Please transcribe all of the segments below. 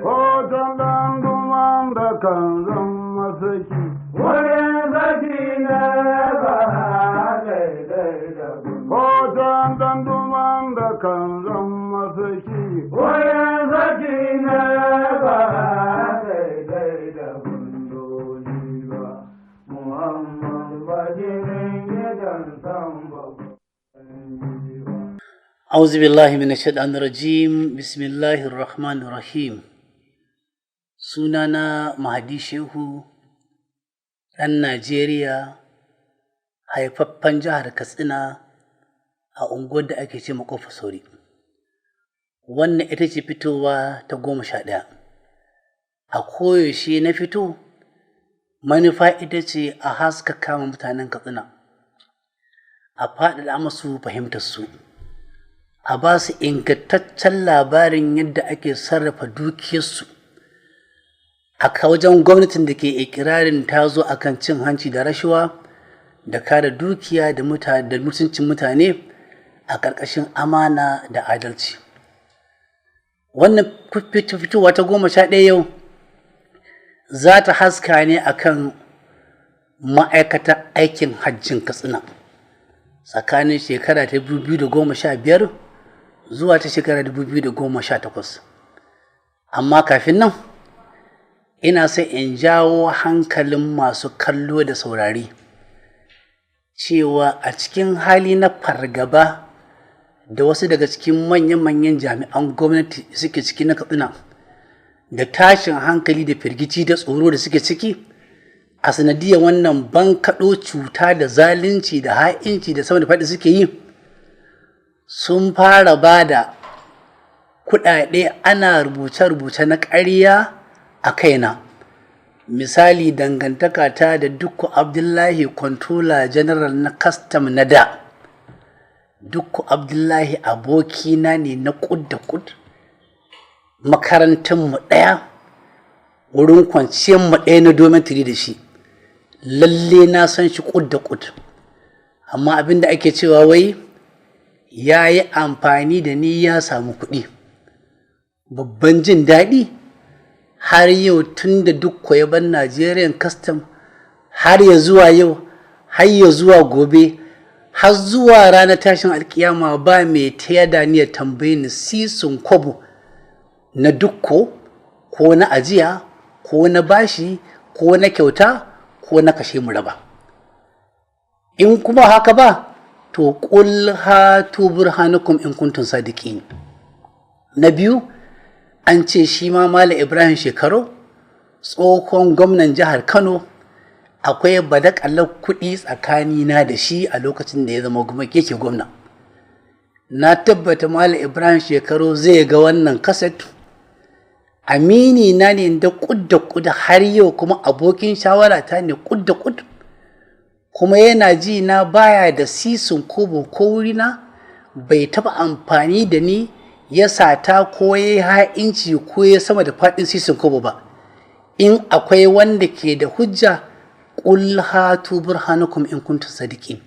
Hoton ɗan da kan zama saki. Wurin zaki na ba daidai da Hoton ɗan da kan zama saki. Wurin zaki na ba daidai da gundoji ba. Muhammad bajinin gidan san ba. أعوذ بالله من الشيطان الرجيم، بسم الله الرحمن الرحيم. Sunana Mahadi Shehu, ɗan Najeriya, haifaffen jihar Katsina a unguwar da ake ce Kofa Sauri. Wannan ita ce fitowa ta 11. A koyaushe na fito, manufa ita ce a haskaka ma mutanen Katsina, a faɗaɗa masu fahimtar su, a ba su ingantaccen labarin yadda ake sarrafa dukiyarsu a wajen gwamnatin da ke ikirarin ta zo akan cin hanci da rashawa da kare dukiya da mutuncin mutane a ƙarƙashin amana da adalci. Wannan fitowa ta 11 yau za ta haska ne akan ma'aikatar aikin hajjin Katsina tsakanin shekara ta 2015 zuwa ta shekara 2018. Amma kafin nan, ina son in jawo hankalin masu kallo da saurari cewa a cikin hali na fargaba da wasu daga cikin manyan-manyan jami'an gwamnati suke ciki na Katsina, da tashin hankali da firgici da tsoro da suke ciki a sanadiyar wannan bankaɗo cuta da zalunci da ha'inci da sama da faɗi suke yi, sun fara ba da kuɗaɗe ana rubuce-rubuce na ƙarya a kaina. Misali, dangantaka ta da Dukku Abdullahi, Controller General na Custom na da. Dukku Abdullahi abokina ne na kud da kud, makarantarmu ɗaya, wurin kwanciyarmu ɗaya na dormitory da shi. Lalle na san shi kud da kud. Amma abin da ake cewa wai ya yi amfani da ni ya samu kuɗi. Babban jin daɗi, har yau tun da Dukku ya bar Nigerian Custom har ya zuwa yau, har ya zuwa gobe, har zuwa ranar tashin alkiyama, ba mai taya da ni ya tambaye ni sisin kwabo na Dukko, ko na ajiya, ko na bashi, ko na kyauta, ko na kashe mu raba. In kuma haka ba, to qul hatu burhanakum in kuntum sadiqin. Na biyu, an ce shi ma Malam Ibrahim Shekaru, tsohon gwamnan jihar Kano, akwai badakalar kuɗi tsakanina da shi a lokacin da ya zama yake gwamna. Na tabbata Malam Ibrahim Shekaru zai ga wannan kaset. Amini na ne da kud da kud, har yau kuma abokin shawara ta ne kud da kud, kuma yana ji na, baya da sisin kobo ko wurina, bai taɓa amfani da ni ya sata ko ya ha'inci ko ya sama da faɗin sisin kobo ba. In akwai wanda ke da hujja, qul hatu burhanakum in kuntum sadiqin.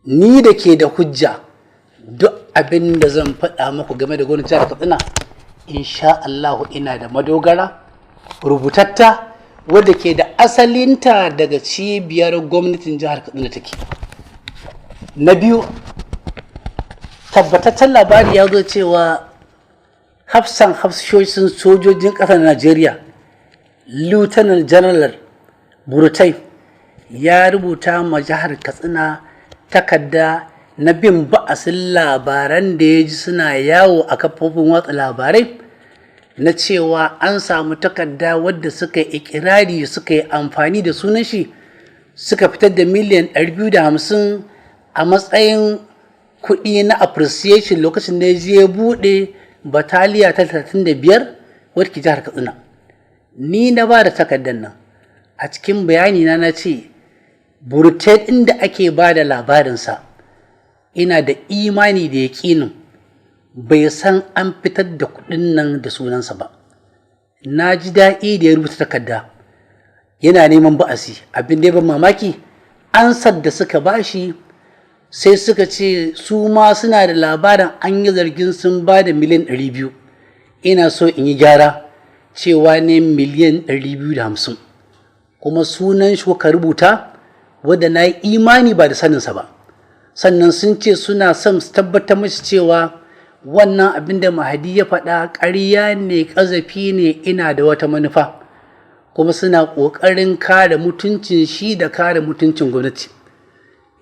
Ni da ke da hujja, duk abin da zan faɗa muku game da gwamnatin jihar Katsina, insha Allahu ina da madogara rubutatta wadda ke da asalinta daga cibiyar gwamnatin jihar Katsina take. Na biyu, tabbataccen labari ya zo cewa hafsan hafsoshin sojojin ƙasar Najeriya, Lieutenant General Buratai, ya rubuta ma jihar Katsina takarda na bin ba'asin labaran da ya ji suna yawo a kafofin watsa labarai na cewa an samu takarda wadda suka yi ikirari suka yi amfani da sunan shi suka fitar da miliyan 250 a matsayin kuɗi na appreciation lokacin da ya je buɗe bataliya ta 35 wadda ke jihar Katsina. Ni na ba da takardar nan. A cikin bayani na, na ce Buratai ɗin da ake ba da labarinsa, ina da imani da yaƙinin bai san an fitar da kuɗin nan da sunansa ba. Na ji daɗi da ya rubuta takarda yana neman ba'asi. Abin da ya ban mamaki, ansar da suka bashi, sai suka ce su ma suna da labarin an yi zargin sun ba da miliyan 200. Ina so in yi gyara. Cewa ne miliyan 250, kuma sunan shi kuka rubuta, wadda na yi imani ba da saninsa ba. Sannan sun ce suna son su tabbatar mashi cewa wannan abin da Mahadi ya faɗa ƙarya ne, ƙazafi ne, ina da wata manufa, kuma suna ƙoƙarin kare mutuncin shi da kare mutuncin gwamnati.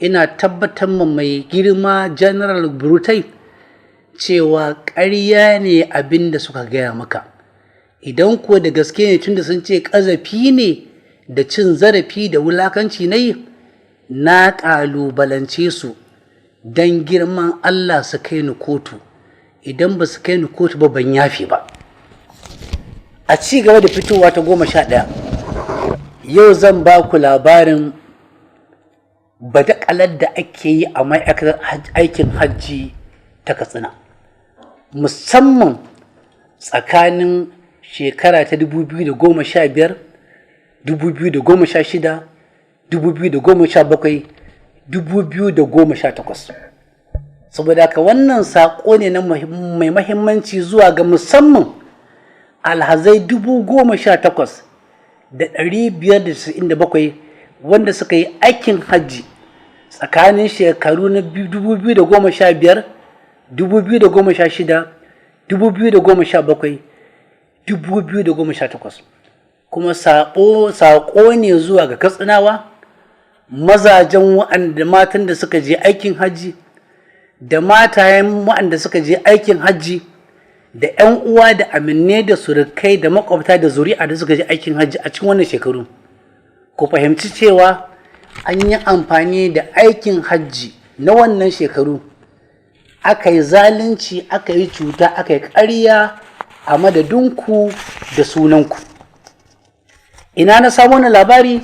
Ina tabbatar ma mai girma General Buratai cewa ƙarya ne abin da suka gaya maka. Idan kuwa da gaske ne, tunda sun ce ƙazafi ne da cin zarafi da wulakanci na yi, na ƙalubalance su don girman Allah su kai ni kotu. Idan ba su kai ni kotu ba, ban yafe ba. A ci gaba da fitowa ta 11, yau zan ba ku labarin badakalar da ake yi a ma'aikatar aikin hajji ta Katsina, musamman tsakanin shekara ta 2015, 2016, 2017, 2018. Saboda haka wannan saƙo ne na mai mahimmanci zuwa ga musamman alhazai 18,597 wanda suka yi aikin hajji tsakanin shekaru na 2015, 2016, 2017, 2018. Kuma saƙo ne zuwa ga Katsinawa, mazajen wa'anda matan da suka je aikin hajji da matayen waɗanda suka je aikin hajji, da 'yan uwa da aminne da surukai da makwabta da zuri'a da suka je aikin hajji a cikin wannan shekaru. Ku fahimci cewa an yi amfani da aikin hajji na wannan shekaru, aka yi zalunci, aka yi cuta, aka yi ƙarya a madadinku da sunanku. Ina na samu wani labari?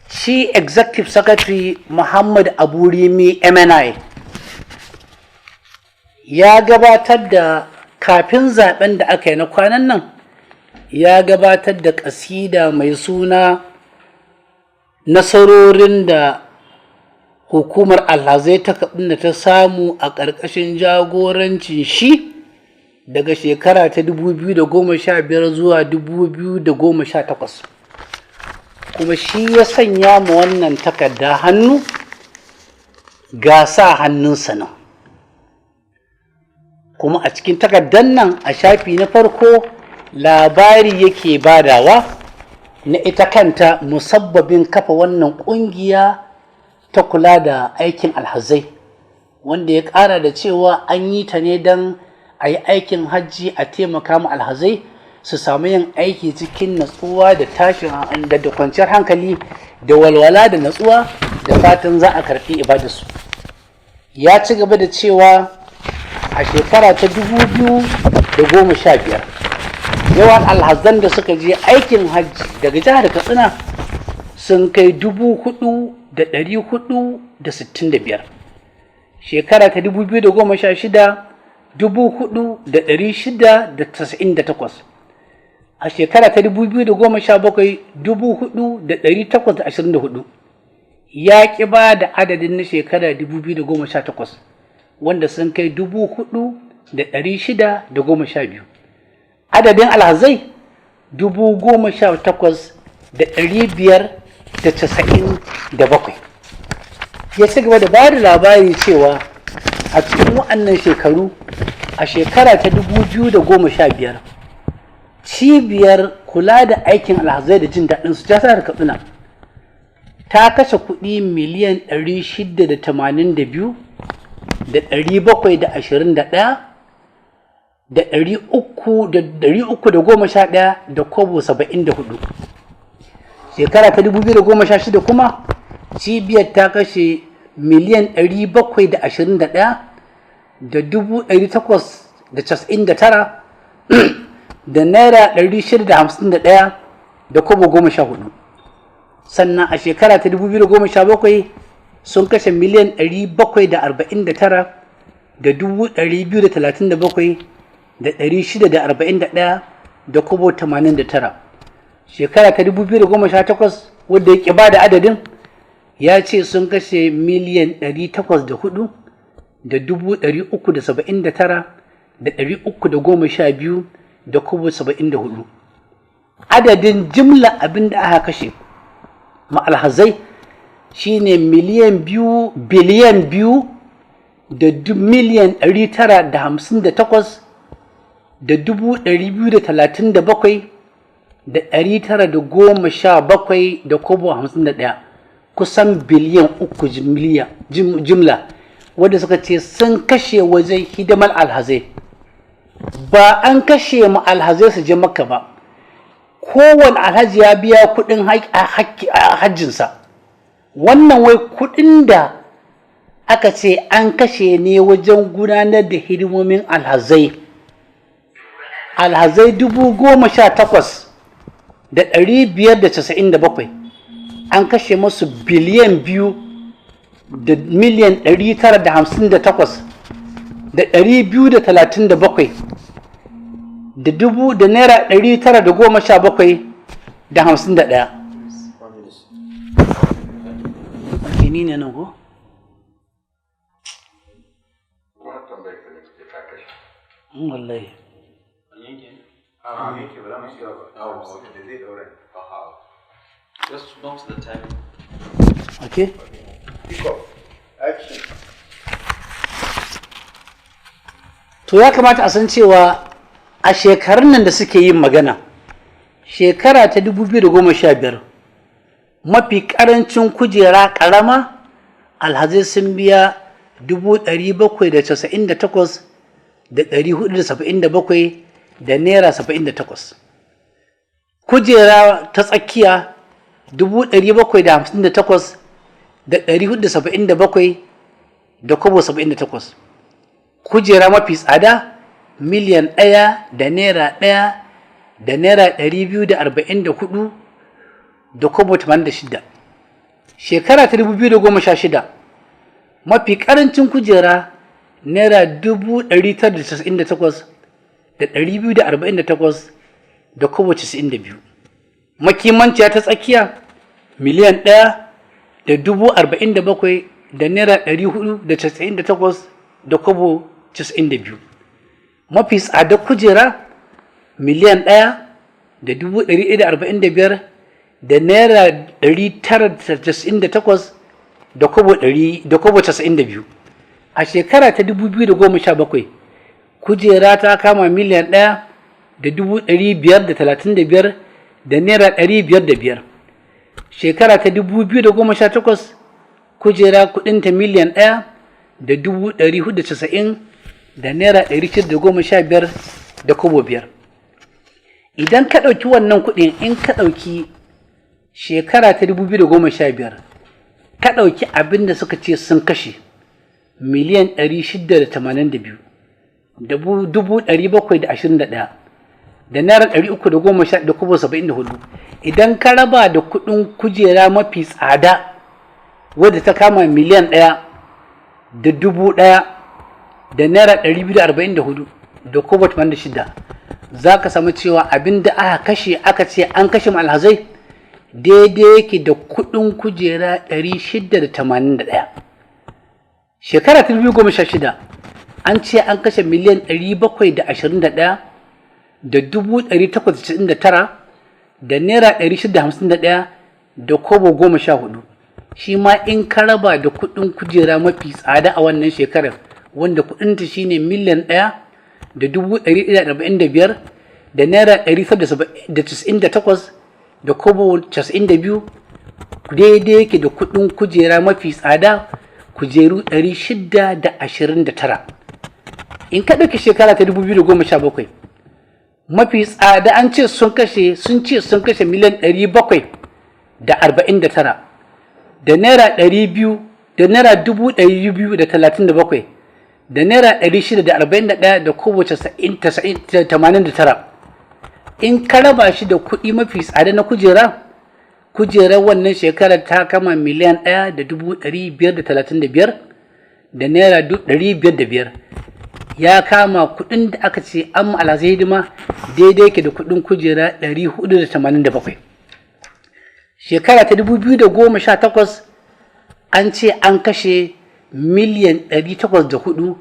Shi Executive Secretary Muhammad Aburimi MNI ya gabatar da, kafin zaben da aka yi na kwanan nan, ya gabatar da kasida mai suna "Nasarorin da Hukumar Alhazai ta Katsina ta samu a ƙarƙashin jagorancin shi daga shekara ta 2015 zuwa 2018". Kuma shi ya sanya ma wannan takarda hannu, ga sa hannunsa nan. Kuma a cikin takardar nan, a shafi na farko, labari yake badawa na ita kanta musabbabin kafa wannan ƙungiya ta kula da aikin alhazai, wanda ya ƙara da cewa an yi ta ne don a yi aikin hajji, a taimaka ma alhazai su samu yin aiki cikin natsuwa da tashin da kwanciyar hankali da walwala da natsuwa, da fatan za a karɓi ibadarsu. Ya ci gaba da cewa a shekara ta 2015, yawan alhazan da suka je aikin hajji daga jihar Katsina sun kai 4,465. Shekara ta 2016, 4,698. A shekara ta 2017, 4,824. Ya ƙi ba da adadin na shekara 2018, wanda sun kai 4,612. Adadin alhazai 18,597. Ya ci gaba da ba da labari cewa a cikin wa'annan shekaru, a shekara ta 2015, cibiyar kula da aikin alhazai da jin daɗin su ta jihar Katsina ta kashe kuɗi miliyan 682 da 721 da 311 da kobo 74. Shekara ta 2016 kuma, cibiyar ta kashe miliyan 721 da 899 da naira 651 da kobo 14. Sannan a shekara ta 2017 sun kashe miliyan 749 da 237 da 641 da kobo 89. Shekara ta 2018, wadda ya ba da adadin, ya ce sun kashe miliyan 804 da 379 da 312 da kobo 74. Adadin jimla abin da aka kashe ma alhazai shine miliyan 2, biliyan 2 da miliyan 958 da 237,917 da kobo 51, kusan biliyan 3 jimla wadda suka ce sun kashe wajen hidimar alhazai. Ba an kashe mu alhazai su je Makka ba. Kowane alhaji ya biya kudin hajjinsa. Wannan wai kudin da aka ce an kashe ne wajen gudanar da hidimomin alhazai. Alhazai 18,597, an kashe masu biliyan 2 da miliyan 958 da 237 da dubu da naira 917 da 51. Ni ne nan ko? Wallahi. Just note the time. Okay. Action. To, ya kamata a san cewa a shekarun nan da suke yin magana, shekara ta 2015, mafi karancin kujera karama alhazai sun biya 798,477 da naira 78. Kujera ta tsakiya 758,477 da kobo 78. Kujera mafi tsada miliyan 1 da naira 1 da naira 244 da kobo 86. Shekara ta 2016, mafi karancin kujera naira 998,248 da kobo 92. Makimanciya ta tsakiya miliyan 1 da 47,000 da naira 498 da kobo 92. Mafi tsadar kujera miliyan 1 da 145,000 da naira 998 da kobo 100 da kobo 92. A shekara ta 2017, kujera ta kama miliyan 1 da 535,000 da naira 505. Shekara ta 2018, kujera kudinta miliyan 1 da 490,000 da naira 615 da kobo 5. Idan ka ɗauki wannan kuɗin, in ka ɗauki shekara ta 2015, ka ɗauki abin da suka ce sun kashe miliyan 682 da 721,000 da naira 310 da kobo 74, idan ka raba da kuɗin kujera mafi tsada wadda ta kama miliyan 1 da 1,000 da naira 244 da kobo 86, za ka samu cewa abin da aka kashe, aka ce an kashe alhazai, daidai yake da kuɗin kujera 681. Shekara ta 2016, an ce an kashe miliyan 721 da 899,000 da naira 651 da kobo 14. Shi ma in ka raba da kuɗin kujera mafi tsada a wannan shekarar, wanda kuɗinta shine miliyan 1 da 145,000 da naira 998 da kobo 92, daidai yake da kuɗin kujera mafi tsada, kujeru 629. In ka ɗauki shekara ta 2017, mafi tsada an ce sun kashe, sun ce sun kashe miliyan 749 da naira 200 da naira 237,000 da naira 641 da kobo 89. In ka raba shi da kuɗi mafi tsada na kujera, kujerar wannan shekarar ta kama miliyan 1 da 535,000 da naira 505. Ya kama kuɗin da aka ce an alhazai hidima daidai yake da kuɗin kujera 487. Shekara ta 2018, an ce an kashe miliyan 804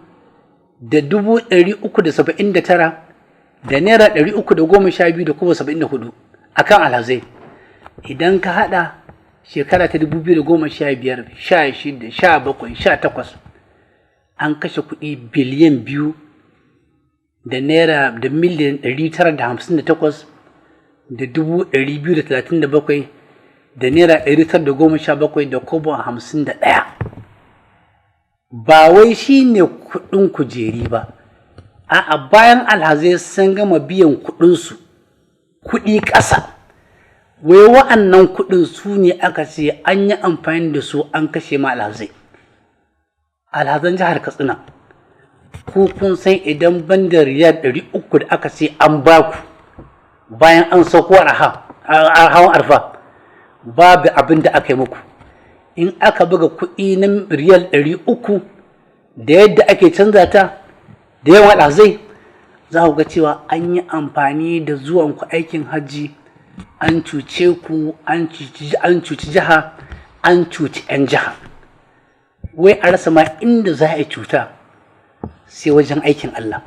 da 379,000 da naira 312 da kuma 74. akan alhazai. Idan ka haɗa shekara ta 2015, 16, 17, 18, an kashe kuɗi biliyan 2 da naira da miliyan 958 da 237,000 da naira 917 da kobo 51. Ba wai shi ne kuɗin kujeri ba, a'a, bayan alhazai sun gama biyan kuɗinsu, kuɗi ƙasa, wai wa'annan kuɗin su ne aka ce an yi amfani da su an kashe ma alhazai. Alhazan jihar Katsina, ku kun san idan ban da riyal 300 da aka ce an baku bayan an sauko hawan Arfa, babu abin da aka yi muku. In aka buga kuɗi na riyal 300 da yadda ake canza ta da yawan alhazai, za ku ga cewa an yi amfani da zuwanku aikin hajji an cuce ku, an cuci jiha, an cuci 'yan jiha. Wai a rasa ma inda za a yi cuta sai wajen aikin Allah,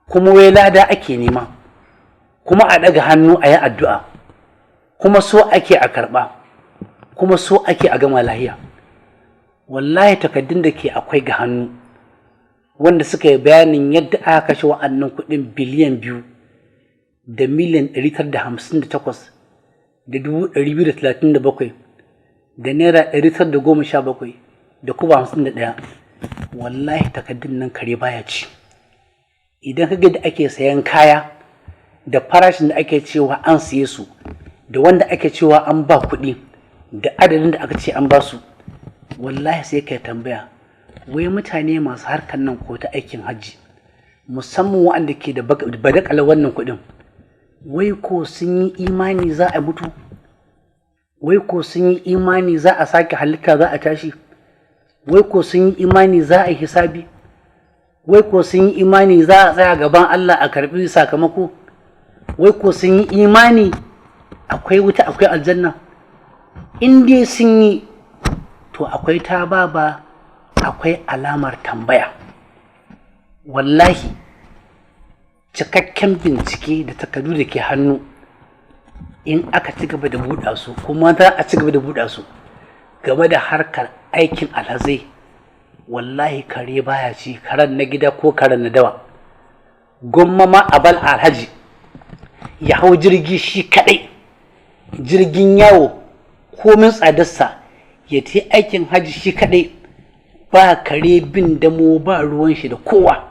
kuma wai lada ake nema, kuma a ɗaga hannu a yi addu'a, kuma so ake a karɓa, kuma so ake a gama lahiya. Wallahi takaddun da ke akwai ga hannu wanda suka yi bayanin yadda aka kashe wa'annan kuɗin biliyan 2 da miliyan 958 da 237,000 da naira 917 da kuma 51, wallahi takaddun nan kare baya ci. Idan ka ga da ake sayan kaya da farashin da ake cewa an siye su, da wanda ake cewa an ba kuɗi, da adadin da aka ce an ba su, wallahi sai ka tambaya, wai mutane masu harkar nan ko ta aikin hajji, musamman waɗanda ke da badakala wannan kuɗin, wai ko sun yi imani za a mutu? Wai ko sun yi imani za a sake halitta, za a tashi? Wai ko sun yi imani za a yi hisabi? Wai ko sun yi imani za a tsaya gaban Allah a karbi sakamako? Wai ko sun yi imani akwai wuta, akwai aljanna? In dai sun yi, to akwai tababa, akwai alamar tambaya. Wallahi cikakken bincike da takardu da ke hannu, in aka ci gaba da buɗa su, kuma za a ci gaba da buɗa su game da harkar aikin alhazai, wallahi kare baya ci, karen na gida ko karen na dawa. Gwamma ma a bal alhaji ya hau jirgi shi kaɗai, jirgin yawo, komin tsadarsa, ya ta aikin hajji shi kaɗai, ba kare bin damo, ba ruwan shi da kowa,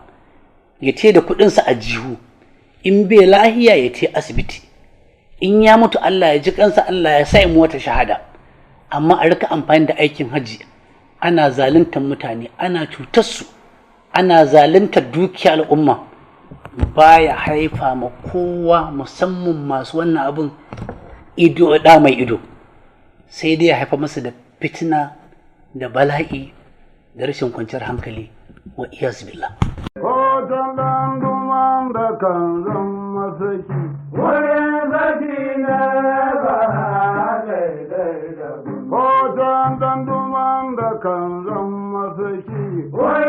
ya ce da kuɗinsa a jihu, in bai lahiya ya ce asibiti, in ya mutu Allah ya ji kansa, Allah ya sa mu wata shahada. Amma a rika amfani da aikin hajji ana zaluntar mutane, ana cutar su, ana zaluntar dukiyar al'umma, baya haifa ma kowa, musamman masu wannan abun, ido da mai ido, sai dai ya haifa masa da fitina da bala'i da rashin kwanciyar hankali, wa iyaz billah. Hoton ɗan da kan zama saki. Wurin zaki na ba daidai da Hoton ɗan da kan zama saki. Wurin